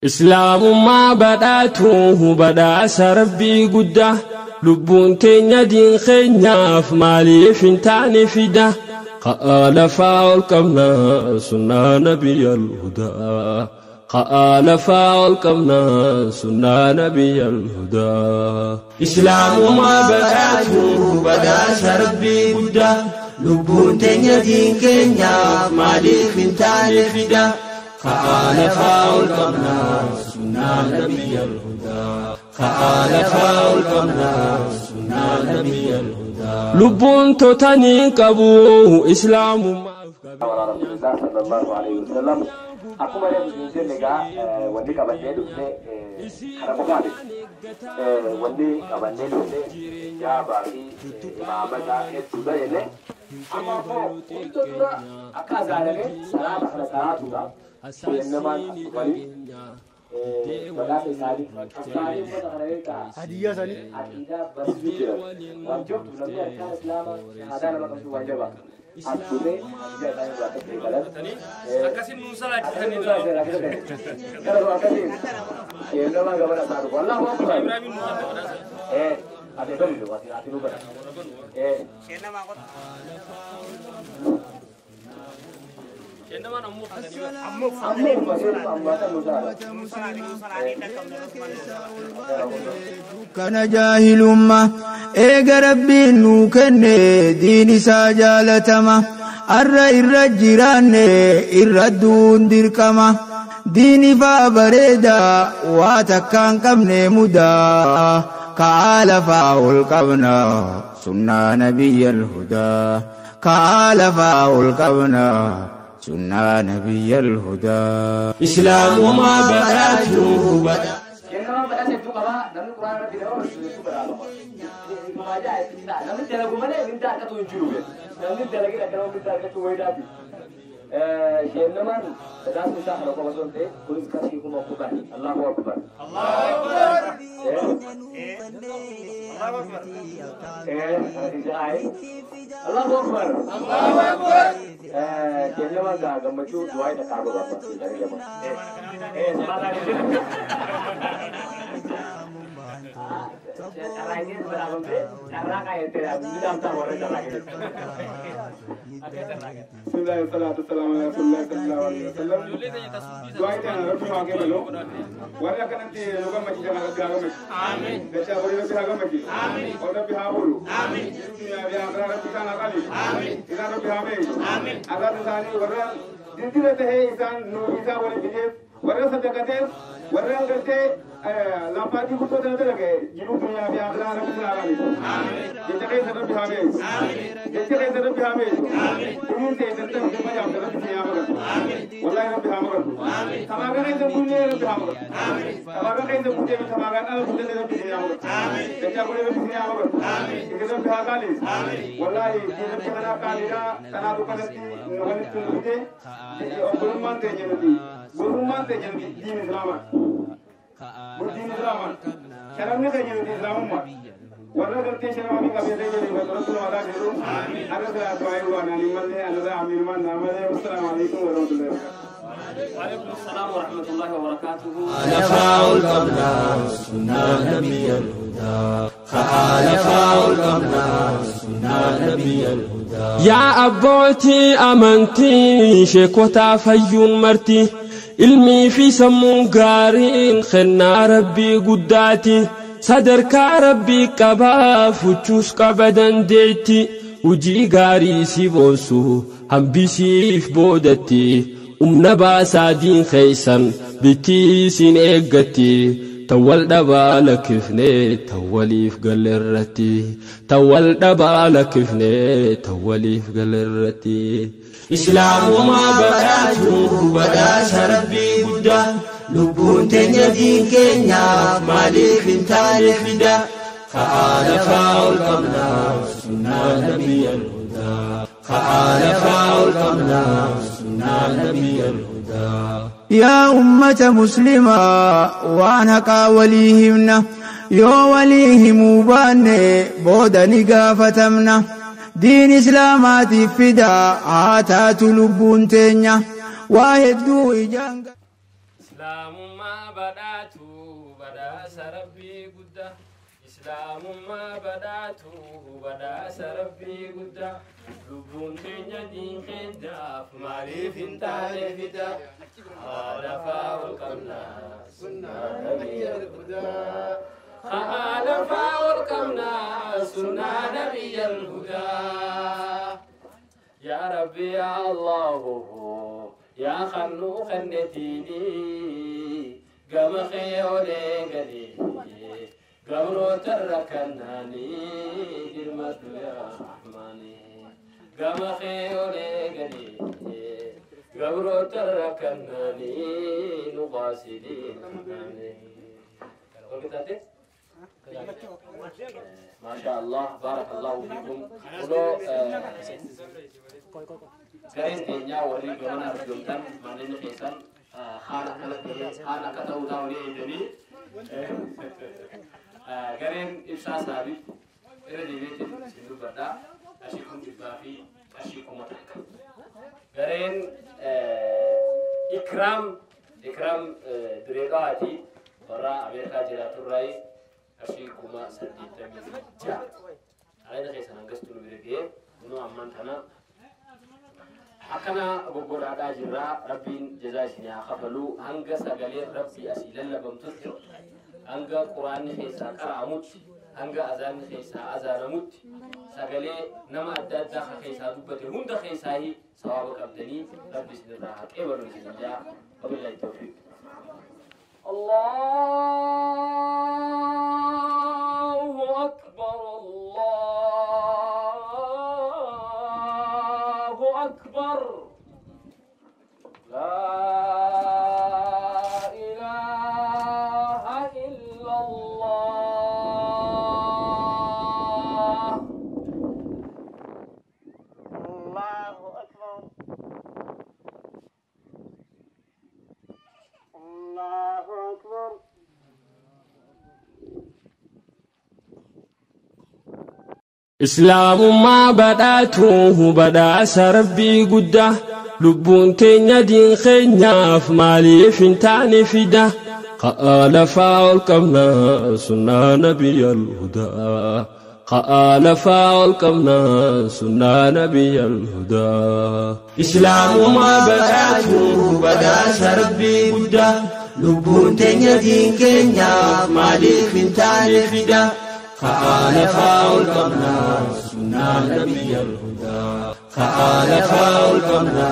Islaamummaa badhaatuun badhaasa rabbii guddaa lubbuun teenya diin keenyaaf maaliif hin taane fida ka'aa lafaa ol qabnaa sunnaa nabiyyal hudaa ka'aa lafaa ol qabnaa sunnaa nabiyyal hudaa. Islaamummaa badhaatuun badhaasa rabbii guddaa lubbuun teenya diin keenyaaf maaliif hin taane fida. خال فاول قمنا سنة نبي الهدى خال فاول قمنا سنة نبي الهدى لبون تتني قبو إسلام رسول الله صلى الله عليه وسلم akkuma reefu jenne egaa wanni qabannee dhufne kana qofaati. Wanni qabannee dhufne jaabaa fi imaamata hedduudha jenne. Amma immoo hunda dura akka azaalamee salaata kana salaatuudha. Seennamaan as dhufanii badhaasa isaanii isaanii uffata kana beekaa Hadiyyaa isaanii. Aqiidaa barsiisuu jiran. Waan jirtu namni harkaan islaamaa shahaadaa nama qabsiisu waan jabaa. As dhufee hadiyyaa isaanii irraa akka eegalan. Akkasiin nuun salaachisanii Kana jaahilummaa eega rabbiin nuu kenne diin isaa jaalatama arra irra jiraanne irra duun dirqama diin ifaa bareeda waa takkaan qabne mudaa ka'aa lafaa ol qabna sunnaa nabiyyal hudaa ka'aa lafaa ol qabna sunnaa nabiyyal hudaa. Islaamummaa badhaatu badha. Kennamaan badhaasa hedduu qabaa namni quraana rabbi nama barsiisu badhaafama. Namni dalagu malee mindaa akkatu hin jiru. Namni dalagee akka nama mindaa akkatu wayidaati. Kennamaan badhaasni isaa kana qofa osoo hin ta'in kunis qarshii 10,000. Allahu Akbar. Allahu Akbar. Allahu Akbar. Allahu Akbar. Kennamaan gammachuu du'aa isa kaa'u qaba. Bismillah salatu salamu ala rasulillah sallallahu alaihi wasallam. Du'aa itti aanaa rabbi haa kennu. Warri akkanatti nu gammachiisan rabbi haa gammachiisu. Amiin. Dachaa horii rabbi haa gammachiisu. Amiin. Ol rabbi haa oolu. Amiin. Duniyaa fi akhiraa rabbi isaan haa qabeessu. Amiin. Isaan rabbi haa meessu. Amiin. Azaabni isaanii warra dildila tahee isaan nuuf isaan waliin fideef warra sadaqateef warra gartee lampaatii guddoo tana dalage jiruu duniyaa fi akhiraa rabbi isaan haa qabeessu. Jecha keessa rabbi haa meessu. Jecha keessa rabbi haa meessu. Dhumiin ta'e dadhabbii dhimma jaamsa rabbi isin haa maqatu. Wallaahi rabbi haa maqatu. Tamaagaa keessa bunnee rabbi haa maqatu. Tamaagaa keessa bunnee fi tamaagaan ala bunnee rabbi isin haa maqatu. Dachaa godhee rabbi isin haa maqatu. Isin rabbi haa qaaleessu. Wallaahi rabbi kanaa qaaliidhaa kanaatu kanatti nu walitti nu fide obbolummaan teenya nuti gosummaan teenya nuti diin islaamaa. Diin islaamaa. Sharafni keenya nuti islaamummaa. Warra gartee sharamaa fi qabeessa jedhee bakka nama taasisu har'a silaa du'aa waan ani malee anarraa amiirumaan naa malee wassalaamu alaikum warahmatullahi wabarakatuh. وعليكم السلام ورحمة الله وبركاته. خلفاء القبلة سنة نبي الهدى خلفاء القبلة سنة نبي الهدى. يا أبوتي أمنتي شيكوتا فيون مرتي ilmi fi sammuun gaariin kennaa rabbii guddaati. Sadarkaa rabbii qabaa fuchuus qaba dandeetti. Hojii gaarii si boonsu hambisiif boodatti. Humna baasaa diin keeysan bittii isin eeggatti. Tawwal dhabaa lakkifne tawwaliif galerratti. Tawwal dhabaa lakkifne tawwaliif galerratti. Islaamummaa badhaatu badhaasa rabbii guddaa. Lubbuun teenya diin keenyaaf maaliif hin taane fida. Ka'aa lafaa ol qabnaa sunnaa nabiyyal hudaa. Ka'aa lafaa ol qabnaa sunnaa nabiyyal hudaa. Yaa ummata muslimaa waan haqaa walii himna yoo walii himuu baanne booda ni gaafatamna. Diin islaamaatiif fidaa haa taatu lubbuun teenya waa hedduu ijaan. Islaamummaa badhaatu badhaasa Rabbii guddaa. Islaamummaa badhaatu badhaasa Rabbii guddaa. Lubbuun teenya diin keenyaaf maaliif hin taane fida? Haala faa ol qabnaa sunnaa nabiyya hudaa. Haala faa ol qabnaa sunnaa nabiyya hudaa. Yaa Rabbi yaa Allahu yaa khannuu khannetiini gama kee olee galee gabroota rakkannaanii dirmadhu yaa Rahmaani. Gama kee olee galee gabroota rakkannaanii nu qaasidii. ما شاء الله بارك الله فيكم. ولو gareen teenyaa warri gamana arjoomtan manneen keessan haala haala akka ta'uu ta'uu eeganii gareen ibsaa saabit irra deebiitiin isin dubbadhaa qarshii 100,000 fi qarshii 1000. Gareen Ikraam Direeqaati warra Ameerikaa jiraaturraayi qarshii 86,000. Alayna keessan hangastuu nu bira ga'ee kunoo ammaan tana akkana goggodhaadhaa jirraa. Rabbiin jazaa isin haa kafalu. Hanga sagaleen Rabbii asii lallabamtutti, hanga quraanni keessaa qara'amutti, hanga azaanni keessaa azaanamutti, sagalee nama adda addaa ka keessaa dubbate hunda keessaa sawaaba qabdanii Rabbi isinirraa haa qeebalu isin jaa. Wabillahi tawfiiq. الله أكبر الله أكبر لا إله إلا الله. الله أكبر الله أكبر. Islaamummaa badhaatu badhaasa Rabbii guddaa. Lubbuun teenya diin keenyaaf maaliif hin taane fida? Qaala faa ol qabnaa sunnaa nabiyyal hudaa. Qaala faa ol qabnaa sunnaa nabiyyal hudaa. Islaamummaa badhaatu badhaasa Rabbii guddaa. Lubbuun teenya diin keenyaaf maaliif hin taane fida? قال فاول قمنا سنة نبي الهدى. قال فاول قمنا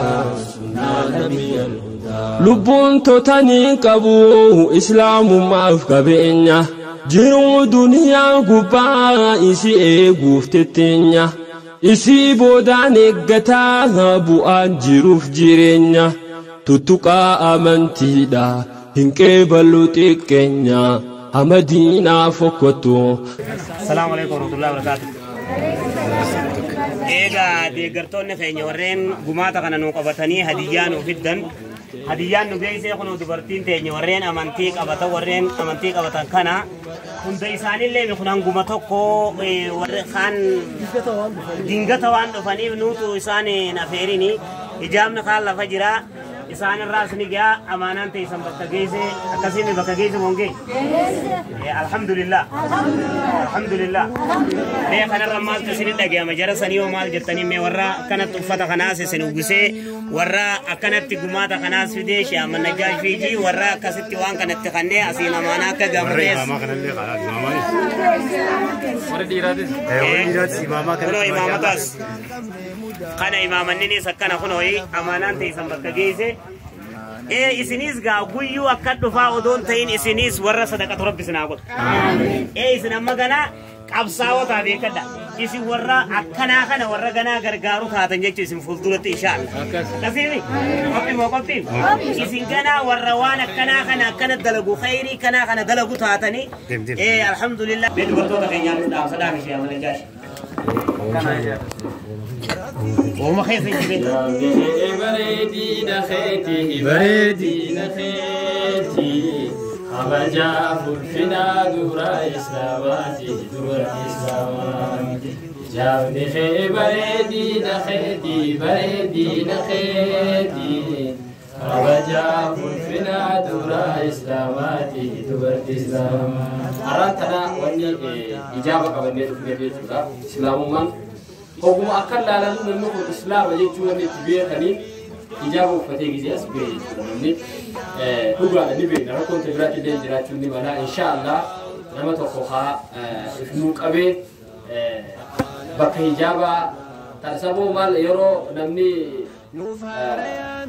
سنة نبي الهدى. لبون توتاني قبو إسلام ما أفكبئنا جرو دنيا قبا إسي إيقوف تتنيا إسي بودان إقتا بؤان جروف جيرينيا تتقى أمنتي دا هنكبلو تكنيا Amadina fokkotu. Assalamu alaikum warahmatullahi wabarakatuh. Egaa deeggartoonni keenya warreen gumaata kana nuu qabatanii hadiyyaa nuu fiddan. Hadiyyaan nu geessee kun dubartiin teenya warreen amantii qabatan warreen amantii qabatan kana hunda isaanillee kun hanguma tokko warri kaan dingata waan dhufaniif nuutu isaan hin afeerini. Ijaabni kaan lafa jira. Isaan irraas ni ga'a amaanaan teessan bakka geesse akkasiin bakka geesse moongee. Alhamdulillah. Alhamdulillah. Mee kanarra maaltu isin dhaga'ama jara sanii hoo maal jettanii mee warra akkanatti uffata kanaas isin uwwisee warra akkanatti gumaata kanaas fidee Shaaman Najjaash Fiijii warra akkasitti waan kanatti kannee asiin amaanaa akka gamutees. Warri dhiiraatis. Kunoo imaamataas. Kana imaamanninis akkana kunoo amaanaan teessan bakka geesse. Isinis gaa guyyuu akka dhufaa odoon ta'in isinis warra sadaqatu Rabbi isin haa godhu. Isin amma ganaa qabsaa'otaa beekadha. Isin warra akkanaa kana warra ganaa gargaaru taatan jechuun isin fuulduratti inshaalla. Akkasiimi? Qophii moo qophii? Isin ganaa warra waan akkanaa kana akkana dalagu khayrii kanaa kana dalagu taatanii. Alhamdulillah. Mee dubartoota keenyaafis dhaamsa dhaami ishee amala jaashi. Ooma keessa hin jibe. Bareedina keetii bareedina keetii kabajaa ulfinaa dura islaamaati dura islaamaati. Ijaabni kee bareedina keetii bareedina keetii Kabajaa ulfina dura islaamaati dubartii islaamaa. Har'aan tana wanni ijaaba qabannee dhufne jechuudha. Islaamummaan oguma akka ilaalan namni kun islaama jechuun wanni itti beekaniin ijaaba uffatee gizee as ba'e jechuudha. Namni dhugaadha ni beekna rakkoon biraatti illee jiraachuun ni mala. Inshaallah nama tokko haa ifnuu qabee bakka hijaabaa tarsaboo maal yeroo namni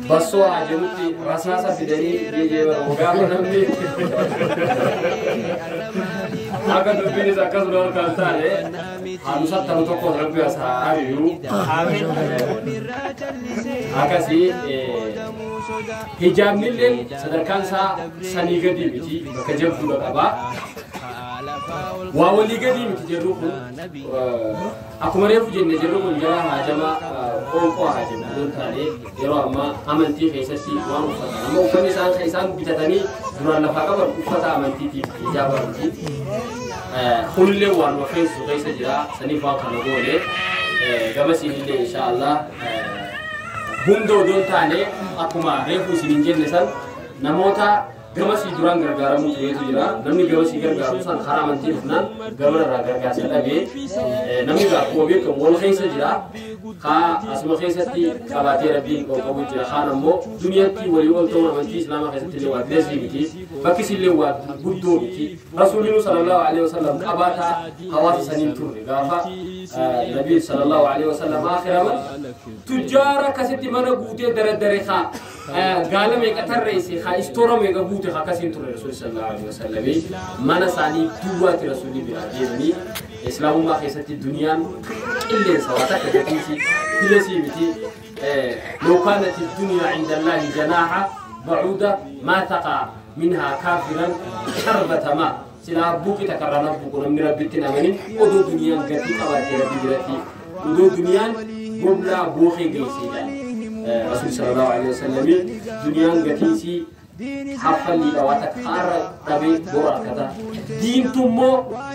bassoo haa jedhutti rasaasa fidanii geejjiba gaafa namni akka dubbiinis akkasuma ol kan taane hanusattanu tokko rabbi as haa ari'u. Akkasii hijaabnillee sadarkaan isaa sanii gadi miti bakka jabduudha qaba. Waa walii gadi miti jedhu kun akkuma reefu jenne jedhu kun jara haajama qoonqoo haajama osoo hin taane yeroo ammaa amantii keessatti waan uffatan amma uffanni isaan isaan bitatanii duraan lafaa qaban uffata amantiitiif hijaaba miti. Kunillee waanuma feesisu keessa jira saniif waan kana goone gamasiinillee inshaallah hunda odoo hin taane akkuma reefu isiniin jenne san namoota gamasii duraan gargaaramuu tureetu jira. Namni gamasii gargaaru san karaa amantii dhufnaan gamararraa gargaarsa dhabee namni akkuma beekamu wal keessa jira. Kaa asuma keessatti qabaatee rabbiin qabu jira. Kaan ammoo duniyaatti walii ol ta'uun amantii islaamaa keessatti illee waa deesii miti. Bakkis illee waa guddoo miti. Rasuulli sallallahu alaihi wasallam qabaataa hawaasa saniin turre gaafa Nabi sallallahu alaihi wasallam akhiraman tujjaara akkasitti mana guutee daraddare kaa gaala meeqa tarreesse kaa istoora meeqa guute akkasiin turre Rasuulli sallallahu alaihi wasallam mana isaanii duwwaatti Rasuulli biraa deemanii islaamummaa keessatti duniyaan qilleensa waa takka gatiisi filasii miti لو كانت الدنيا عند الله جناح بعودة ما تقى منها كافرا شربة ماء سلا بوكي تكرر بوكو من ربتنا منين ودو دنيا غتي قواتي ربي برتي ودو دنيا بوبلا بوخي جيسي رسول صلى الله عليه وسلم دنيا غتيسي حفلي دواتك خار تبي بورا كذا دين تمو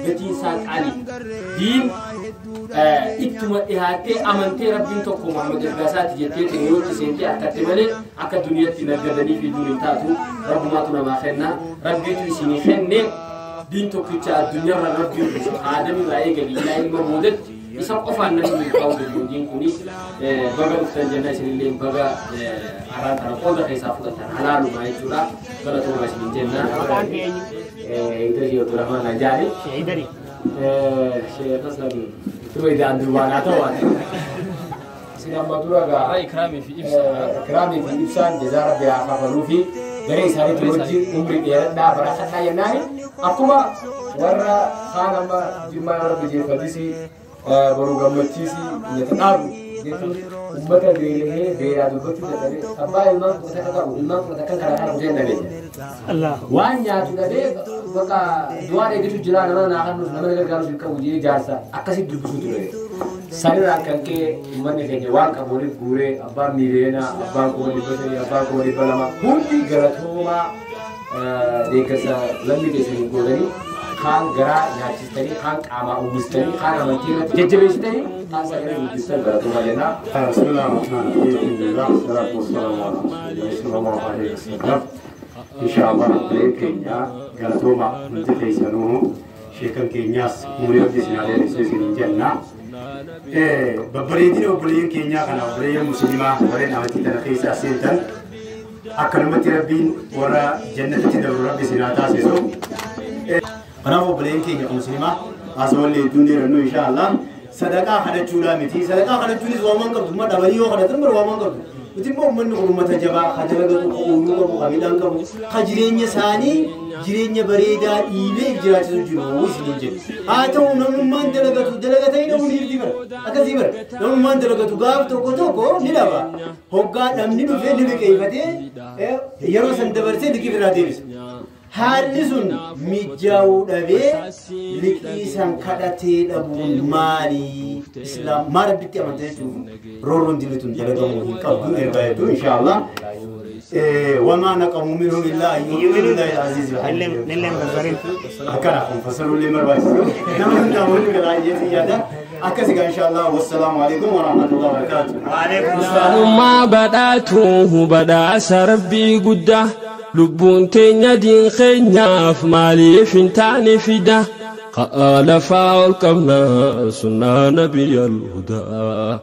غتي سان علي دين ittuma dhihaatee amantee rabbiin tokko Muhammad ergaasaati jettee xiniyootti seentee akkatti malee akka duniyaatti naggadanii fi duun hin taatu rabbumaatu namaa kenna rabbiitu isinii kenne diin tokkicha addunyaarra rabbiin buuse aadamirraa eegali ilaa ilma boodatti isa qofaan namni milkaa'uu danda'u diin kuni baga dhuftan jenna isinillee baga araan kana qooda keessaa fudhatan halaaluma jechuudha galatooma isinin jenna. Idris Abdurrahman Najari. Sheekh Hasan tuma idaan duubaanaa ta'u isin amma dura gaa ikraamii fi ibsaan jazaa rabbi haa kafaluu fi garee isaaniitti wajjin umrii dheeradhaa barakadhaa jennaani akkuma warra kaan amma jimmaa rabbi jeeffatisi boruu gammachiisi nyata dhaabu jechuun ummata beelahee beelaa dubbachuu dadhabee abbaa ilmaan kudha takka qabu ilmaan kudha takka karaa kana kuteen dhabee waan nyaatu dhabee bakka du'aa eeggachuu jira nama naa kennuuf nama gargaaruuf hin qabu jedhee jaarsa akkasitti dubbisuu ture. Sanirraan kan ka'e uummanni keenya waan qabu waliif guuree abbaan miiliyoonaa abbaan 500,000 abbaan 200,000 hundi galatoomaa deeggarsa lammii keessanii gootanii kaan garaa nyaachistanii kaan qaamaa uwwistanii kaan amantii irratti jajjabeessitanii kaan sagalee guddistan galatoomaa jenna. Bismillahirrahmanirrahim. Alhamdulillah. Salaatu wassalamu ala rasuulillah sallallahu alaihi wasallam. Inshallah obboleen keenya galatooma hundi keessanuu sheekan keenyaas umurii rabbi isin haa dheeressu isiniin jenna. Babbareedina obboleeyyan keenyaa kana obboleeyyan musliimaa warreen amantii tana keessa as seentan akkanumatti rabbiin warra jannatatti dabru rabbi isin haa taasisu. Kanaaf obboleeyyan keenya musliimaa haasawallee hedduun dheerannu inshaallah sadaqaa kadhachuudhaa miti. Sadaqaa kadhachuunis waan qabdu ma dhabanii yoo kadhatan bara waan qabdu. Nuti immoo uummanni kun uummata jabaa ka dalagatu, ka ooyiruu qabu, ka midhaan qabu, ka jireenya isaanii jireenya bareedaa dhiibee jiraachisu jiru isiniin jedhu. Haa ta'u namnummaan dalagatu dalagatanii namni dhiirti bara akkasii bara namnummaan dalagatu gaaf tokko tokko ni dhaba. Hoggaa dhabni dhufee ni liqeeffatee yeroo san dabarsee liqii irraa deebisa. Haalli sun mijaa'uu dhabee liqii san kadhatee dhabuun maali? Islaam maal rabbitti amanta jechuun roorroon dilli tun dalagamuu hin qabdu ergaa hedduu inshaallah. وما نقموا منهم إلا أن يؤمنوا بالله العزيز الحميد. هكذا فسروا لي مرة. نعم نعم Akkasi gaa inshaallah. Wassalaamu alaikum warahmatullahi wabarakatuh. Islaamummaa badhaatuun badhaasa rabbii guddaa lubbuun teenya diin keenyaaf maaliif hin taane fida qa'a lafaa ol qabna sunnaa nabiyyal hudaa.